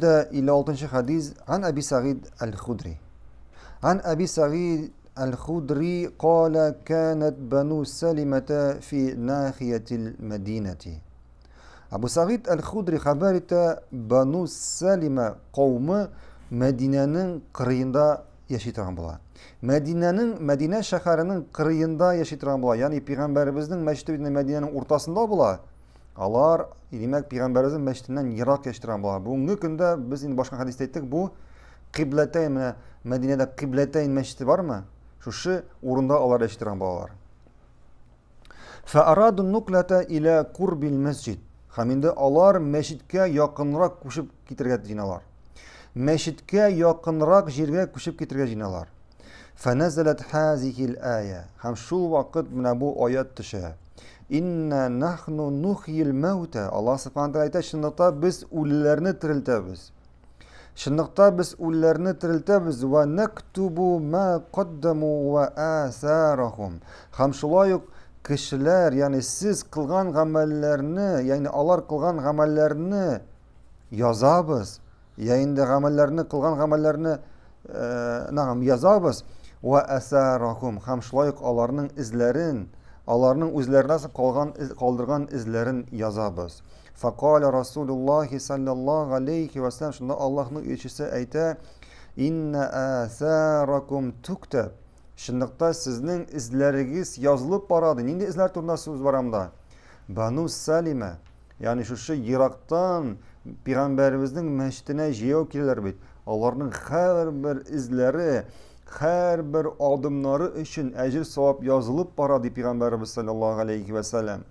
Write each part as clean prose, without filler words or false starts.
56 хәдис Ан Әби Сәгыйд әл-Худри. Ан Әби Сәгыйд әл-Худри кала канат бану Салимата фи нахиятил Мәдинәти. Абу Сәгыйд әл-Худри хәбәр итә, Бану Салима кавмы Мәдинәнең кырыенда яши торган була. Мәдинәнең Мәдинә шәһәренең кырыенда яши торган була. Ягъни пәйгамбәребезнең мәчете бит Мәдинәнең уртасында була. Алар, димәк, пәйгамбәребезнең мәчетеннән ерак яши торган була. Бүгенге көндә без инде башка хәдистә әйттек, бу Кыйбләтәйн менә Мәдинәдә Кыйбләтәйн мәчете бармы? Шушы урында алар яши торган булалар. Фәараду нуклата иля курбил мәсҗид. Һәм инде алар мәчеткә якынрак күчеп китергә җыеналар. Мәчеткә якынрак җиргә күчеп китергә җыеналар. Фәнәзәләт хазихил ая. Һәм шул вакыт менә бу аят төшә. Инна нахну нухьил мәүтә. Аллаһ субхана тәгалә әйтә, чынлыкта без үлеләрне терелтәбез. Чынлыкта без үлеләрне терелтәбез вә нактубу ма каддаму ва асарахум. Һәм шулай ук кешеләр, ягъни сез кылган гамәлләрне, ягъни алар кылган гамәлләрне язабыз. Я инде гамәлләрне кылган гамәлләрне нагам язабыз ва асарахум һәм шулай ук аларның эзләрен, аларның үзләреннән соң калган калдырган эзләрен язабыз. Факаля Расулуллахи саллаллаху алейхи ва саллям шунда Аллаһның илчесе әйтә: Инна асаракум туктаб. Чынлыкта сезнең эзләрегез язылып бара. Нинди эзләр турында сүз бара монда? Бану Салима Ягъни шушы ерактан пәйгамбәребезнең мәчетенә җәяү киләләр бит. Аларның һәрбер эзләре, һәрбер адымнары өчен әҗер савап язылып бара ди пәйгамбәребез саллаллаһу алейхи ва сәлләм.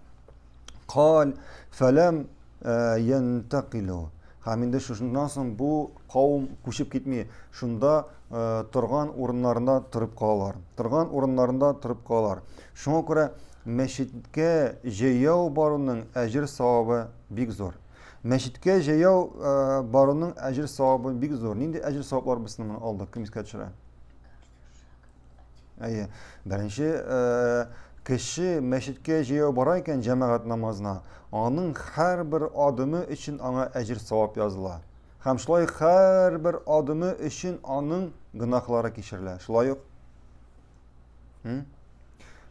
Кал фәләм э, янтакилу. Һәм инде шушыннан соң бу кавым күчеп китми, шунда э, торган урыннарында торып калалар. Торган урыннарында торып калалар. Шуңа күрә Мәчеткә җәяү баруның әҗер савабы бик зур. Мәчеткә җәяү э, баруның әҗер савабы бик зур. Нинди әҗер саваплар без моны алдык? Кем искә төшерә? Әйе. Беренче э, кеше мәчеткә җәяү бара икән җәмәгать намазына, аның һәрбер адымы өчен аңа әҗер савап языла. Һәм шулай һәрбер адымы өчен аның гөнаһлары кичерелә. Шулай ук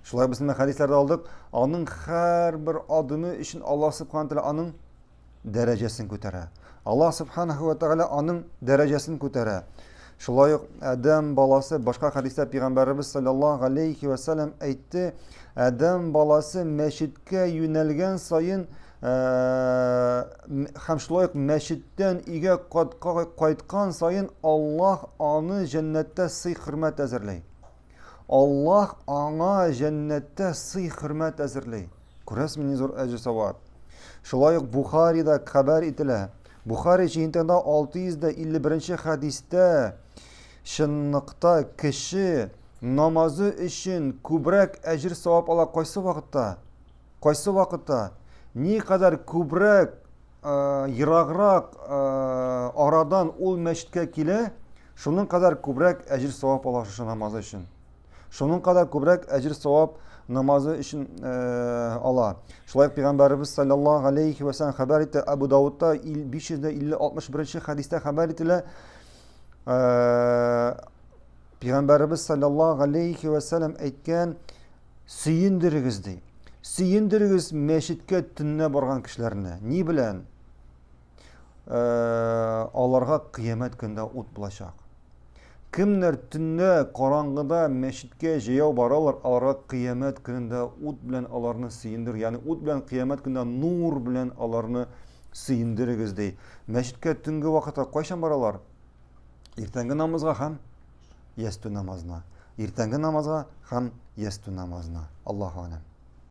Шулай без менә хәдисләрдә алдык, аның һәрбер адымы өчен Аллаһ субхана тәгалә аның дәрәҗәсен күтәрә. Аллаһ субханаху ва тәгалә аның дәрәҗәсен күтәрә. Шулай ук Адәм баласы башка хәдистә пәйгамбәребез саллаллаһу алейхи ва саллям әйтте, Адәм баласы мәчеткә юнәлгән саен һәм шулай ук мәчеттән өйгә кайткан саен Аллаһ аны җәннәттә сый-хөрмәт әзерли. Аллаһ аңа җәннәттә сый-хөрмәт әзерли. Күрәсезме, ни зур әҗер савап. Шулай ук Бухарида хәбәр ителә. Бухари җыентыгында 651 хәдистә чынлыкта кеше намазы өчен күбрәк әҗер савап ала кайсы вакытта? Кайсы вакытта? Никадәр күбрәк ераграк арадан ул мәчеткә килә, шуның кадәр күбрәк әҗер савап ала шушы намазы өчен. Шуның кадәр күбрәк әҗер савап намазы өчен ала. Шулай ук пәйгамбәребез саллаллаһу алейхи ва саллям хәбәр итте, Абу Даудта 561 хәдистә хәбәр ителә. Пәйгамбәребез саллаллаһу алейхи ва саллям әйткән, Сөендерегез, ди. Сөендерегез мәчеткә төнлә барган кешеләрне. Ни белән? Э, аларга кыямәт көндә ут булачак. Кемнәр төнлә караңгыда мәчеткә җәяү баралар, аларга кыямәт көнендә ут белән аларны сөендер. Ягъни ут белән кыямәт көнендә нур белән аларны сөендерегез, ди. Мәчеткә төнге вакытта кайчан баралар? Иртәнге намазга һәм ястү намазына. Иртәнге намазга һәм ястү намазына. Аллаһу алям.